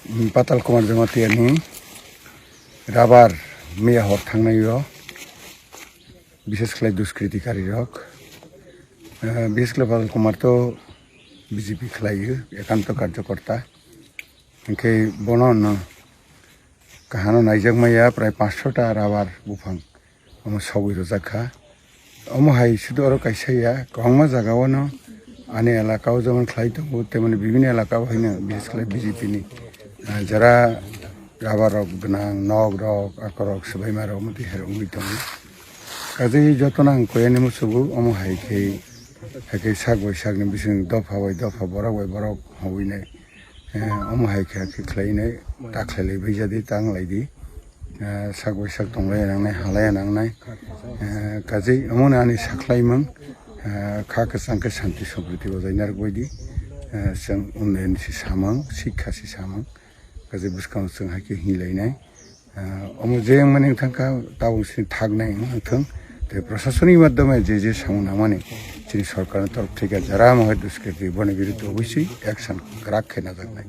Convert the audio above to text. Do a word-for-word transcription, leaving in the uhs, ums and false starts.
Patal Kumar Jamatia ni rabar miya hor thangnai o, bishes khlai duskriti kari rok. Eh, bishes khlai Patal Kumar to B J P khlai o, ekanto karjokorta. Hingke bono no kahano naijak maya prai panchsho ta rabar buphang omo sogwi rwjak kha. Omo hai sudu oro kaisa ya, kwbangma jaga o no ani elaka o jemon khlai tongo, temoni bibini elaka o haino, bishes khlai B J P ni, ah, jara rabar rok gwnang, nok rok, akorok, swbaima rok, omo twi hai rok wngwi tongo. Kaje jotono ang koyani musugo, omo hai khe, hai khe sak bai sakni bising dopha bai dopha, borok bai borok howinai. Eh, omo hai khe, khe khlainai, ta khlailai bai jadi, ta wnglai di. Eh, sak bai sak tonglai nangnai, halai nangnai. Eh, kaje omo ani saklaimang, eh, kha kwchang khe santi sampriti bojai narwk bai di. Eh, chwng unnayan si samang, sikha si samang. Kaje bwskango chwng hai khe hinlainai. Ah, omo je wngmani wngthang kha, tabuk sini thaknai wngthang. Tei proshasoni madhyome je je samung nangmani, chini sorkarni torof theke jara mohai duskriti boni biruddhe obosoi action kwrak khe najaknai.